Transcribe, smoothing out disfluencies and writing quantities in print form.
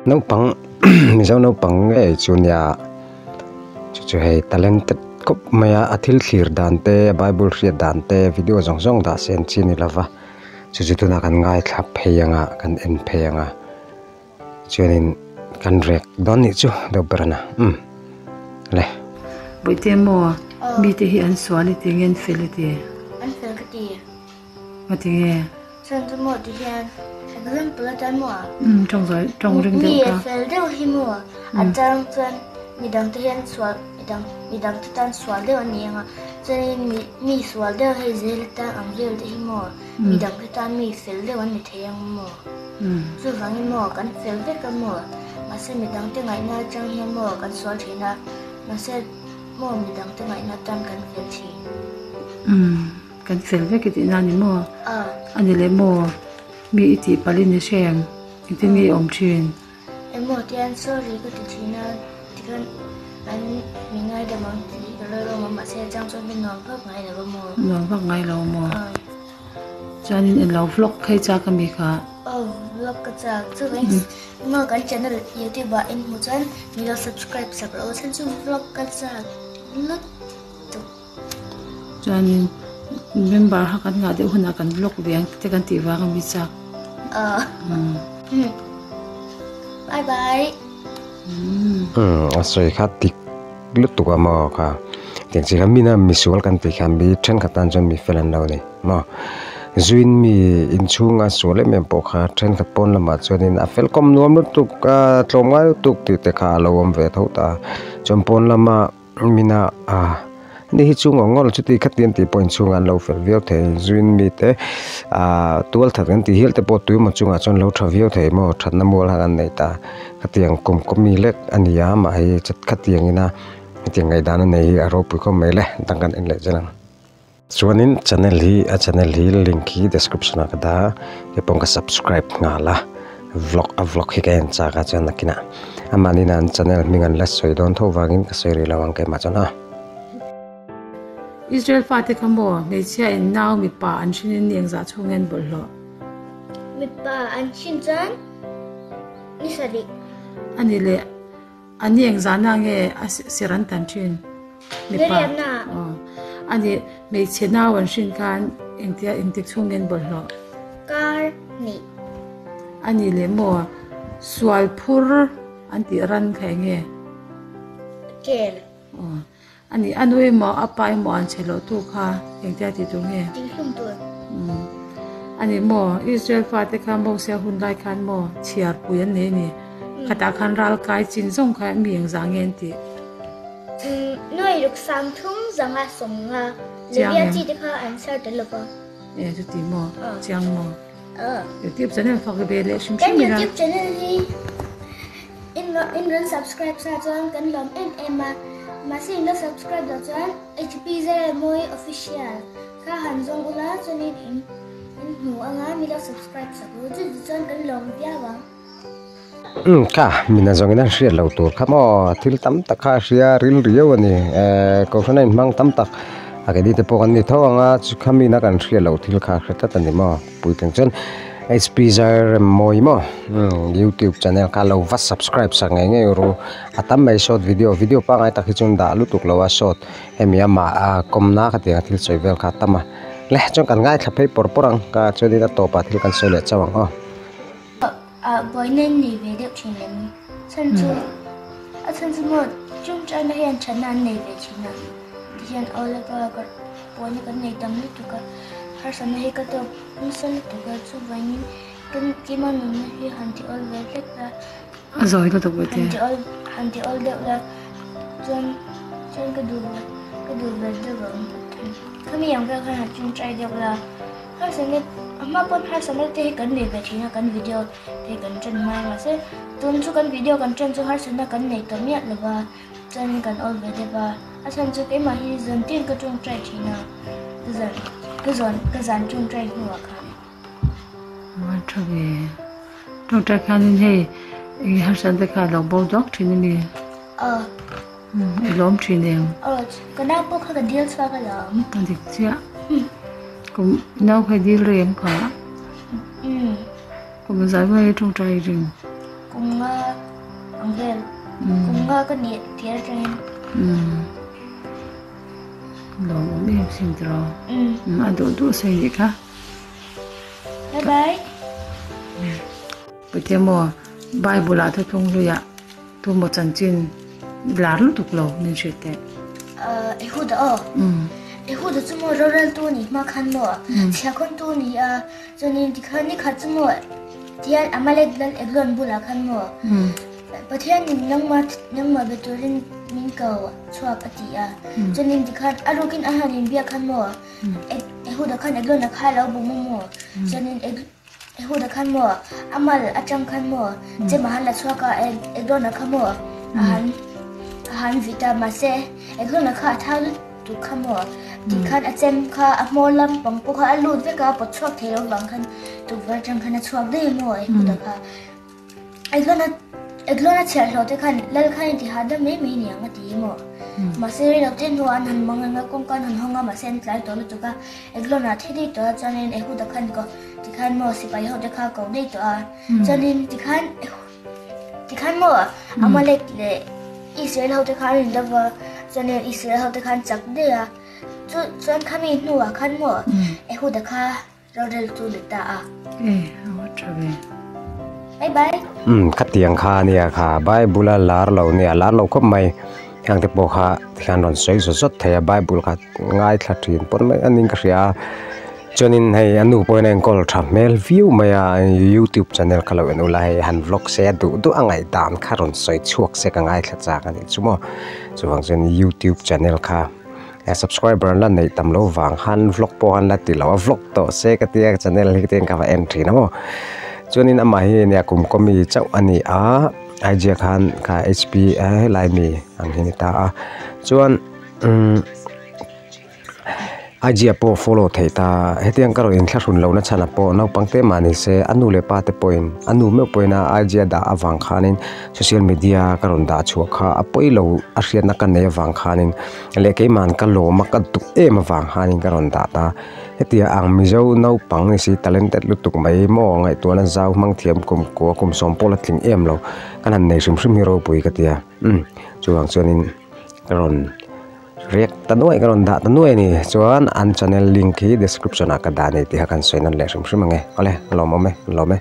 Naupang Mizo naupang ngei chu nia chu chu hei talented khawp mai a a thil thlir dan te a bible hriat dan te video zawng zawng dah sen chi a ni lova chu chu tunah kan ngaithla phei ang a kan en phei ang a chuanin kan rek dawn nih chu deuh ber a na umm le. Bawihte maw mite hi an sual i ti nge an fel i ti? An fel ka ti. Nga ti nge? Chuan chu maw ti hian example atan maw? Umm tawng zawi tawng ring deuh ka. Mi fel deuh hi maw a chang chuan midang te hian sual midang midang te tan sual deuh an ni ang a chuanin mi mi sual deuh hei zel atan ang vel te hi maw midang te tan mi fel deuh an ni thei ang maw? Chuvangin maw kan fel vek a maw? Mahse midang te ngaihna atang hian maw kan sual thin a mahse maw midang te ngaihna atan kan fel thin. Kan fel vek i tihna a ni maw? A ni leh maw? Mi i tih palh in i hre em? Engtin nge i awm thin? Emaw tian sorry ka ti thin a, tikhan an mi ngaidam ang tih ka lo rawm a, mahse a chang chuan ka nuam vak ngai lo a maw? Nuam vak ngai lo a maw? Chuanin eng lo vlog phei chak a mi kha? Aw vlog ka chak, chuvangin emaw kan channel youtube ah en hmuh chuan mi lo subscribe sak rawh aw, chhan chu vlog ka chak lutuk. Chuanin member kha kan ngah deuh hunah kan vlog ve ang te kan tih vang a mi chak. Bye bye. Umm a sawi kha dik lutuk a maw kha tiang chi kha mina misual kan tih khan mi thenkhat tan chuan mi fel an lo ni maw zuin mi inchhunga sual em em pawh kha thenkhat pawn lamah chuanin a fel kawm nuam lutuk a tlawmngai lutuk tih te kha a lo awm ve tho ta chuan pawn lama. Mina a ni hi chu ngawr ngawr chuti khati an tih pawh inchhungah an lo fel viau thei zuin mite ah tual that kan tih hial te pawh tuimaw chungah chuan lo tha viau thei maw thatna mual kha kan nei ta khatiang kum kaw mi lek a ni a mah hi khatiang ina hetiang ngaihdan a nei hi a ropui khawp mai le dang kan en leh zel ang. Chuanin channel hi a channel hi link hi description ah ka dah a keipawh ka subscribe nghal a vlog a vlog hi ka en chak a chuan nakinah amahni nan channel hming an la sawi dawn tho vangin ka sawi rih lo ang keimah chuan a. Israel fate kha maw hmeichhia in nau mipa an hrin in ni engzah chhung nge an bawlhhlawh? Mipa an hrin chuan ni sarih. A ni leh A ni engzahna nge a ser an tan thin? Mipa. A ni hmeichhe nau an hrin khan engtia engtik chhung nge an bawlhhlawh? Kar hnih. A ni leh maw? Sual phur an tih ran kha eng nge? Kel. A ni a nu emaw a pa emaw an chhe loh tu kha engtia tih tur nge? Tihhlum tur. Umm. A ni maw Israel fate kha Mosia hun lai khan maw chhiar pui an nei a ni. Khatah khan ral kai chin zawng kha mi engzah nge an tih? Umm nuai ruk sang thum zanga sawmnga Levia chi te kha an chhiar tel lo va. E chuti maw? Chiang maw? Youtube channel fak ve leh hrim hrim ila. Kan youtube channel hi in in rawn subscribe sa chuan kan lawm em em a, mahse in lo subscribe loh chuan HP Zeremawi official kha han zawng ula chuanin in in hmu anga mi lo subscribe sak ru chu tichuan kan lawm viau ang. Umm kha mina zawngin an hriat loh tur kha maw thil tam tak kha a hria ril riau a ni ehh kohhran a inhmang tam tak a keini te pawh kan ni tho ang a chu kha mina kan hriat loh thil kha a hre tlat a ni maw puitling chuan hp Zairemmawi maw umm youtube channel kha lo va subscribe sak ngei ngei ru a tam mai short video video pangngai tak hi chuan dah lutuk lo a short hemi amah a kawmna khatiang a thil sawi vel kha a tam a le chuan kan ngaithla phei pawr pawr ang ka chuanin a tawpah thil kan sawi leh chauh ang aw. Ah buaina in nei ve deuh thin em? Chhan chu a chhan chu maw chung china hian thatna an nei ve thin a tihian aw le pa ka buaina kan nei tam lutuk a harsatna hi ka tawk nasa lutuk a chuvangin kan kima nunna hi han ti awl ve hlek la A zawi lutuk ve te. Han ti awl han ti awl deuh la chuan chuan ka duh ka duh ve deuh ang khami ang vel khan han tawngtai deuh la. Harsatna a hma pawn harsatna te hi kan nei ve thin a kan video te kan ṭan hma a mahse tun chu kan video kan ṭan chu harsatna kan nei tawh miah lo va chuan kan awl ve deuh a a chhan chu keimah hi zan tin ka ṭawngṭai thin a ka zan ka zawn ka zan ṭawngṭai hnuah khan. A tha ve ṭawngṭai khanin hei eng harsatna te kha a lo bo duak thin a ni. Aw. I lawm thin em? Aw, ka nau pawh kha ka dil chhuak alawm. A dik chiah. Kum nau kha i dil reng kha? Umm. Kum zai mai tawngtai i ring? Kum nga ang vel. Kum nga ka nih tir atangin. Lawmawm em sin tiraw? A duh duh sawi nih kha. Bye bye. Puite maw Bible ah thuthlung hluiah tumaw chanchin lar lutuk lo min hrilh teh. Ehuda aw. Ehuda chu maw roreltu nih hma khan maw chhiahkhawntu ni a chuanin tikhan nikhat chu maw tihian Amalek lal Eglon bulah khan maw Pathianin nangmah nangmah be turin min ko chhuak a ti a chuanin tikhan a rukin a han inbiak khan maw Ehuda khan Eglon-a kha a lo bum a maw chuanin Ehuda khan maw a mal atang khan maw chem a han la chhuak a Eglon-a kha maw a han a han vit a mahse Eglon-a kha a thau lutuk kha maw tikhan a chem kha a hmawr lampang pawh kha a lut vek a a pawt chhuak thei lo vang khan tukverh atang khan a chhuak daih a maw Ehuda kha. Eglon-a Eglon-a chhiarhlawh te khan lal khan in ti hahdam mai mai niang a ti emaw? Mahse rei lo te hnuah an han mang ang a, kawngka an han hawng a, mahse an tlai tawh lutuk a. Eglon-a thi daih tawh a, chuanin Ehuda khan ko tikhan maw sipai ho te kha ko daih tawh a. Chuanin tikhan tikhan maw Amalek leh Israel ho te kha an in lova, chuanin Israel ho te khan chak daih a. Chu chuan khami hnuah khan maw Ehuda kha Rorel chu ni ta a. E, a va tha ve. Bye bye. Umm khatiang kha ania kha Bible a lar lo nia lar lo khawp mai heng te pawh kha tikhian rawn sawi zawt zawt thei a Bible kha ngaithla thin pawn mai anin ka hria a chuanin hei a nu pawhin a enkawl tha hmel viau mai a youtube channel kha lo en ula hei han vlog se a duh duh a ngaihdan kha rawn sawi chhuak se ka ngaithla chak a nih chu maw chuvang chuan youtube channel kha. Subscriber an la neih tam lo vang khan vlog pawh an la ti lo a vlog tawh se ka tia channel hi te ka va en thin a maw chuanin amah hi nia kum kawmi chauh a ni a IG ah khan kha H_P a helai mi ang hi ni ta a chuan umm IG ah pawh follow theih ta hetiang ka rawn inthlahrun lohna chhanah pawh naupang te mah ni se a nu leh pa te pawhin a nu meuh pawhin a IG a dah avang khanin social media ka rawn dah chhuah kha a pawi lo a hriatna ka nei avang khanin. Leh keima'n ka lawm a ka duh em avang khanin ka rawn dah ta. Hetiang ang Mizo naupang ni si talented lutuk mai maw ngaihtuahna zau hmang thiam kum kua kum sawm pawh la tling em lo kan han nei hrim hrim hi ropui ka tia. Umm chuvang chuanin ka rawn react ta nuai ka rawn dah ta nuai a ni. Chuan an channel link hi description ah ka dah a ni tih kha kan sawi nawn leh hrim hrim ang e. Awle lawmawm e lawm e.